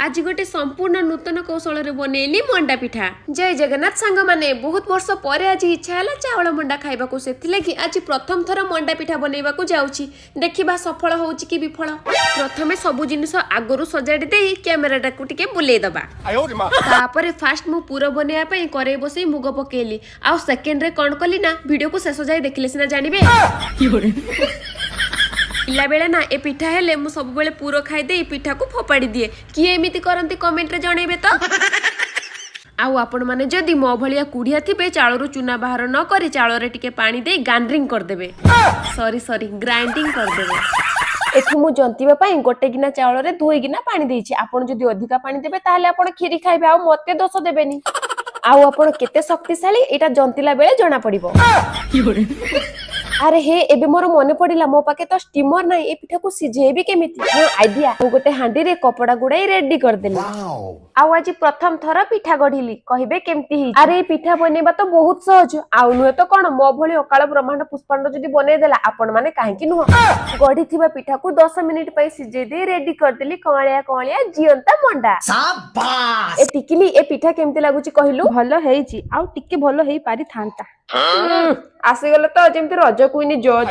ଆଜି ଗୋଟେ ସମ୍ପୂର୍ଣ୍ଣ ନୂତନ କୌଶଳରେ ବନେଇଲି ମଣ୍ଡା ପିଠା। ଜୟ ଜଗନ୍ନାଥ ସାଙ୍ଗମାନେ। ବହୁତ ବର୍ଷ ପରେ ଆଜି ଇଚ୍ଛା ହେଲା ଚାଉଳ ମଣ୍ଡା ଖାଇବାକୁ। ସେଥିଲାଗି ଆଜି ପ୍ରଥମ ଥର ମଣ୍ଡା ପିଠା ବନେଇବାକୁ ଯାଉଛି। ଦେଖିବା ସଫଳ ହଉଛି କି ବିଫଳ। ପ୍ରଥମେ ସବୁ ଜିନିଷ ଆଗରୁ ସଜାଡ଼ି ଦେଇ କ୍ୟାମେରାଟାକୁ ଟିକେ ବୁଲେଇ ଦବା। ତାପରେ ଫାଷ୍ଟ ମୁଁ ପୁର ବନେଇବା ପାଇଁ କରେଇ ବସେଇ ମୁଗ ପକେଇଲି। ଆଉ ସେକେଣ୍ଡରେ କ'ଣ କଲି ନା, ଭିଡ଼ିଓକୁ ଶେଷ ଯାଏ ଦେଖିଲେ ସିନା ଜାଣିବେ। ପିଲାବେଳେ ନା ଏ ପିଠା ହେଲେ ମୁଁ ସବୁବେଳେ ପୁର ଖାଇଦେଇ ପିଠାକୁ ଫୋପାଡ଼ି ଦିଏ। କିଏ ଏମିତି କରନ୍ତି, କମେଣ୍ଟରେ ଜଣେଇବେ ତ। ଆଉ ଆପଣମାନେ ଯଦି ମୋ ଭଳିଆ କୁଢିଆ ଥିବେ, ଚାଉଳରୁ ଚୁନା ବାହାର ନ କରି ଚାଉଳରେ ଟିକେ ପାଣି ଦେଇ ଗାଣ୍ଡ୍ରିଂ କରିଦେବେ, ସରି ସରି, ଗ୍ରାଇଣ୍ଡିଂ କରିଦେବେ। ଏଠି ମୁଁ ଜନ୍ତିବା ପାଇଁ ଗୋଟେ ଗିନା ଚାଉଳରେ 2 ଗିନା ପାଣି ଦେଇଛି। ଆପଣ ଯଦି ଅଧିକା ପାଣି ଦେବେ, ତାହେଲେ ଆପଣ କ୍ଷୀରି ଖାଇବେ ଆଉ ମତେ ଦୋଷ ଦେବେନି। ଆଉ ଆପଣ କେତେ ଶକ୍ତିଶାଳୀ, ଏଇଟା ଜନ୍ତିଲା ବେଳେ ଜଣା ପଡିବ। ଆରେ ହେ, ଏବେ ମୋର ମନେ ପଡିଲା, ମୋ ପାଖେ ତ ଷ୍ଟିମର ନାହିଁ। ଏ ପିଠାକୁ ସିଝେଇବି କେମିତି? ହଁ, ଆଇଡିଆ! ମୁଁ ଗୋଟେ ହାଣ୍ଡିରେ କପଡା ଗୁଡାଇ ରେଡି କରିଦେଲି। ଆଉ ଆଜି ପ୍ରଥମ ଥର ପିଠା ଗଢିଲି। କହିବେ କେମିତି ହେଇଛି? ଆରେ, ଏଇ ପିଠା ବନେଇବା ତ ବହୁତ ସହଜ। ଆଉ ନୁହେଁ ତ କଣ? ମୋ ଭଳି ଅକାଳ ବ୍ରହ୍ମାଣ୍ଡ ପୁଷ୍ପାଣ୍ଡ ଯଦି ବନେଇଦେଲା, ଆପଣ ମାନେ କାହିଁକି ନୁହଁ? ଗଢିଥିବା ପିଠାକୁ 10 ମିନିଟ ପାଇଁ ସିଝେଇ ଦେଇ ରେଡି କରିଦେଲି କଅଁଳିଆ କଅଁଳିଆ ଜିଅନ୍ତା ମଣ୍ଡା। ଏ ଟିକିଲି, ଏ ପିଠା କେମିତି ଲାଗୁଛି କହିଲୁ? ଭଲ ହେଇଛି, ଆଉ ଟିକେ ଭଲ ହେଇପାରିଥାନ୍ତା। ଆସିଗଲେ ତ ଯେମିତି ରଜ କୁଇନି ଜଜ୍।